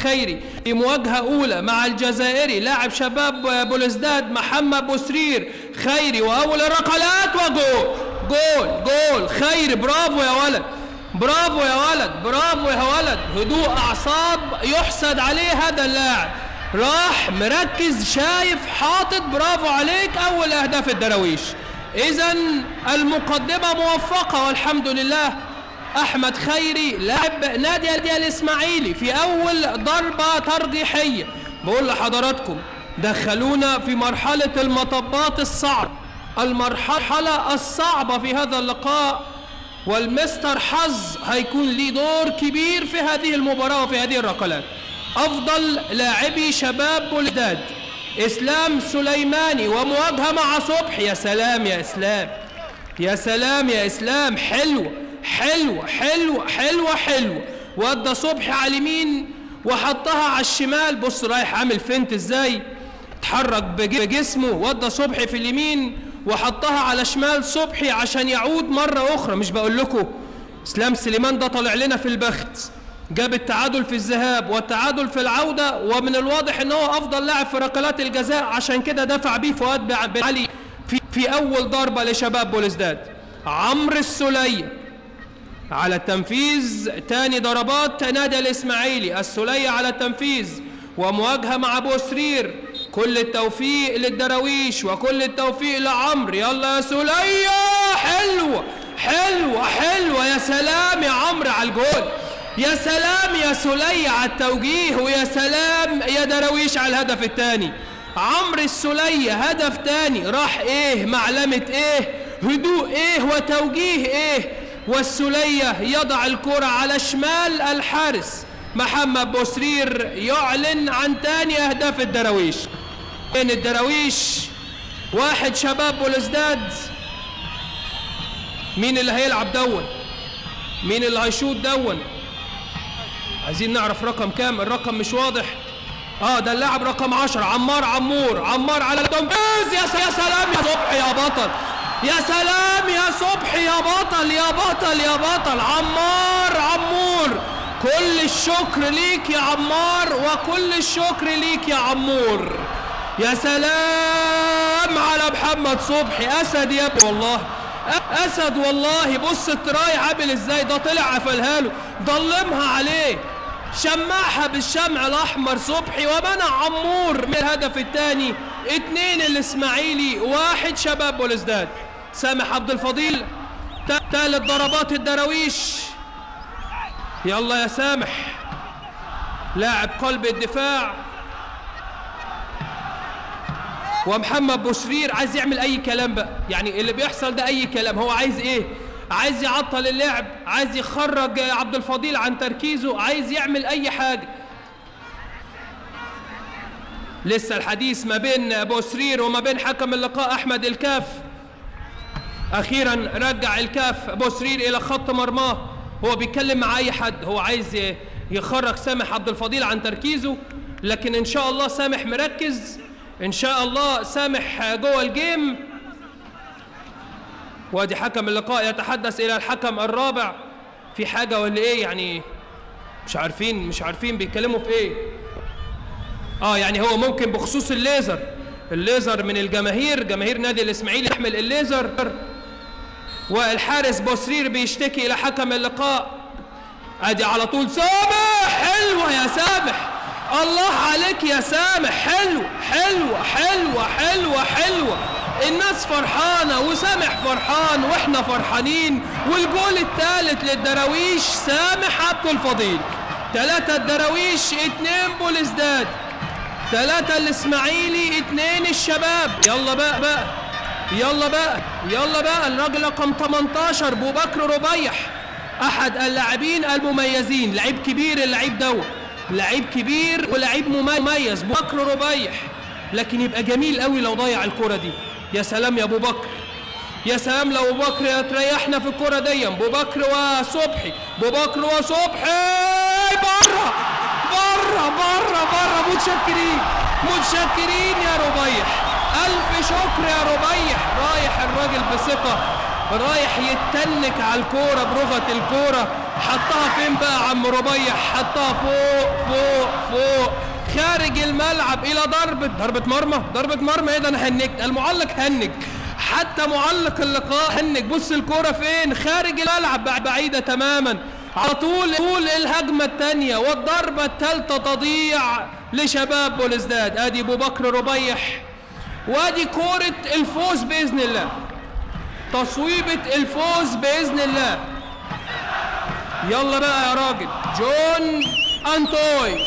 خيري في مواجهة أولى مع الجزائري لاعب شباب بلوزداد محمد بوسرير. خيري وأول الركلات وجول جول جول. خيري برافو يا ولد، برافو يا ولد، برافو يا ولد. هدوء أعصاب يحسد عليه هذا اللاعب، راح مركز شايف حاطط، برافو عليك. أول أهداف الدراويش. إذا المقدمة موفقة والحمد لله. أحمد خيري لاعب نادي الإسماعيلي في أول ضربة ترجيحية. بقول لحضراتكم دخلونا في مرحلة المطبات الصعبة، المرحلة الصعبة في هذا اللقاء، والمستر حظ هيكون ليه دور كبير في هذه المباراة وفي هذه الركلات. أفضل لاعبي شباب بلوزداد إسلام سليماني ومواجهة مع صبحي. يا سلام يا إسلام، يا سلام يا إسلام، حلو حلو حلو حلو حلو. ودى صبحي على اليمين وحطها على الشمال. بص رايح عامل فنت ازاي، اتحرك بجسمه. ودى صبحي في اليمين وحطها على شمال صبحي عشان يعود مرة أخرى. مش بقول لكم إسلام سليمان ده طالع لنا في البخت، جاب التعادل في الذهاب والتعادل في العودة، ومن الواضح ان هو أفضل لاعب في ركلات الجزاء، عشان كده دفع بيه فؤاد بن علي في أول ضربة لشباب بلوزداد. عمرو السولية على التنفيذ، تاني ضربات نادي الإسماعيلي. السولية على التنفيذ ومواجهة مع بوسرير. كل التوفيق للدراويش وكل التوفيق لعمرو. يلا يا سولية، حلوة حلوة حلوة. يا سلام يا عمرو على الجول، يا سلام يا سولية على التوجيه، ويا سلام يا دراويش على الهدف الثاني. عمرو السولية هدف تاني، راح ايه معلمة ايه، هدوء ايه وتوجيه ايه. والسولية يضع الكرة على شمال الحارس محمد بوسرير، يعلن عن تاني أهداف الدراويش. بين الدراويش واحد شباب بلوزداد. مين اللي هيلعب دون؟ مين اللي هيشوط دون؟ عايزين نعرف رقم كام، الرقم مش واضح. ده اللاعب رقم 10 عمار عمور. عمار على التنفيذ. يا سلام يا صبحي يا بطل، يا سلام يا صبحي يا بطل، يا بطل يا بطل. عمار عمور، كل الشكر ليك يا عمار، وكل الشكر ليك يا عمور. يا سلام على محمد صبحي، أسد يا ابني والله، أسد والله. بص التراي عامل ازاي، ده طلع قفلها له، ضلمها عليه، شمعها بالشمع الأحمر صبحي، ومنع عمور من الهدف الثاني. 2 الإسماعيلي، 1 شباب بلوزداد. سامح عبد الفضيل، ثالث ضربات الدراويش. يلا يا سامح، لاعب قلب الدفاع. ومحمد بوسرير عايز يعمل اي كلام بقى، يعني اللي بيحصل ده اي كلام. هو عايز ايه؟ عايز يعطل اللعب، عايز يخرج عبد الفضيل عن تركيزه، عايز يعمل اي حاجة. لسه الحديث ما بين بوسرير وما بين حكم اللقاء احمد الكاف. اخيرا رجع الكاف بوسرير الى خط مرماه. هو بيتكلم مع اي حد، هو عايز يخرج سامح عبد الفضيل عن تركيزه، لكن ان شاء الله سامح مركز، ان شاء الله سامح جوه ال game. وادي حكم اللقاء يتحدث الى الحكم الرابع في حاجة ولا ايه؟ يعني مش عارفين، مش عارفين بيتكلموا في ايه. يعني هو ممكن بخصوص الليزر، الليزر من الجماهير، جماهير نادي الاسماعيلي يحمل الليزر. والحارس بوسرير بيشتكي الى حكم اللقاء. ادي على طول سامح، حلوة يا سامح، الله عليك يا سامح، حلو حلو حلو حلو حلو. الناس فرحانة وسامح فرحان واحنا فرحانين. والجول الثالث للدراويش سامح عبد الفضيل. 3 الدراويش، 2 بلوزداد، 3 الاسماعيلي، 2 الشباب. يلا بقى بقى، يلا بقى، يلا بقى. الراجل رقم 18 بوبكر ربيح، احد اللاعبين المميزين، لعيب كبير اللعيب دوت، لعيب كبير ولعيب مميز بوبكر ربيح. لكن يبقى جميل قوي لو ضيع الكرة دي. يا سلام يا ابو بكر، يا سلام لو ابو بكر تريحنا في الكرة دي. ابو بكر وصبحي، ابو بكر وصبحي، بره بره بره بره. متشكرين متشكرين يا ربيح، ألف شكر يا ربيح. رايح الراجل بثقة، رايح يتنك على الكورة بلغة الكورة. حطها فين بقى عم ربيح؟ حطها فوق فوق فوق. خارج الملعب الى ضربه مرمى، ضربه مرمى. ايه ده؟ انا هنجت، المعلق هنج، حتى معلق اللقاء هنج. بص الكورة فين؟ خارج الملعب، بعيدة تماما. على طول الهجمة الثانية والضربه الثالثة تضيع لشباب بولزداد. ادي ابو بكر ربيح، وادي كورة الفوز باذن الله، تصويبه الفوز باذن الله. يلا بقى يا راجل. جون انطوي،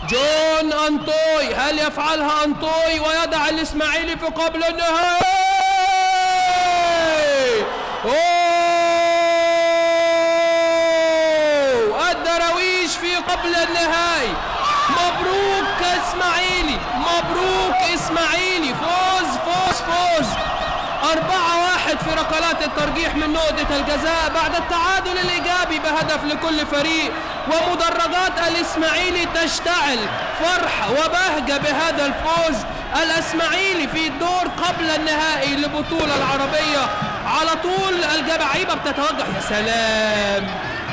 جون انطوي، هل يفعلها انطوي ويضع الاسماعيلي في قبل النهائي؟ اوه، الدراويش في قبل النهائي. مبروك اسماعيلي، مبروك اسماعيلي، فوز فوز فوز 4-1 في ركلات الترجيح من نقطة الجزاء بعد التعادل الإيجابي بهدف لكل فريق. ومدرجات الإسماعيلي تشتعل فرح وبهجة بهذا الفوز. الإسماعيلي في الدور قبل النهائي للبطولة العربية. على طول الجماعيبة بتتوجه. يا سلام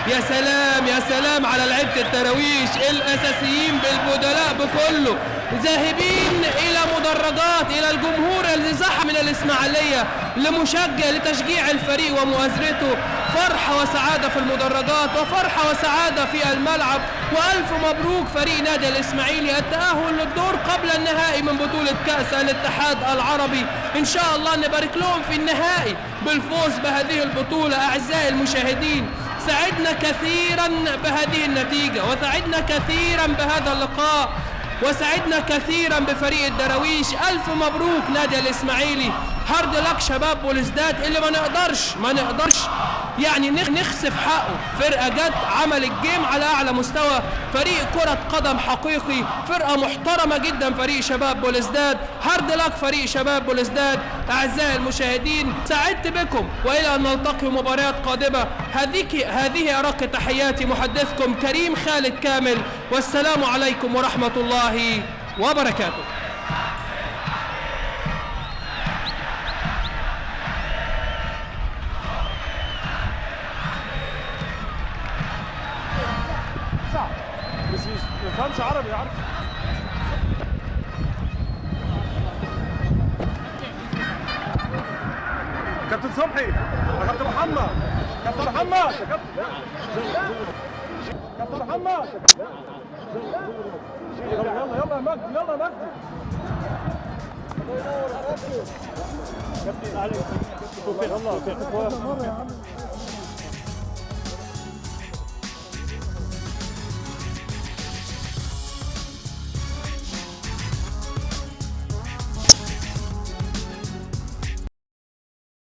يا سلام يا سلام على لعيبة الدراويش، الأساسيين بالبدلاء بكله، ذاهبين إلى مدرجات، إلى الجمهور اللي زحم من الإسماعيلية لمشجع لتشجيع الفريق ومؤازرته. فرحة وسعادة في المدرجات وفرحة وسعادة في الملعب. وألف مبروك فريق نادي الإسماعيلي التأهل للدور قبل النهائي من بطولة كأس الاتحاد العربي. إن شاء الله نبارك لهم في النهائي بالفوز بهذه البطولة. أعزائي المشاهدين، سعدنا كثيرا بهذه النتيجة، وسعدنا كثيرا بهذا اللقاء، وسعدنا كثيرا بفريق الدراويش. ألف مبروك نادي الإسماعيلي. hard luck شباب بولزداد اللي ما نقدرش يعني نخسف حقه. فرقة جت عملت game على أعلى مستوى، فريق كرة قدم حقيقي، فرقة محترمة جدا فريق شباب بولزداد. hard luck فريق شباب بولزداد. أعزائي المشاهدين، سعدت بكم، وإلى أن نلتقي مباريات قادمة. هذه أرق تحياتي، محدثكم كريم خالد كامل، والسلام عليكم ورحمة الله وبركاته. بس ما بفهمش عربي، عارف. كابتن صبحي، يا كابتن محمد، كابتن محمد، كابتن محمد، يلا يلا يلا يا مجدي، يلا يا مجدي. الله ينور يا كابتن. يلا.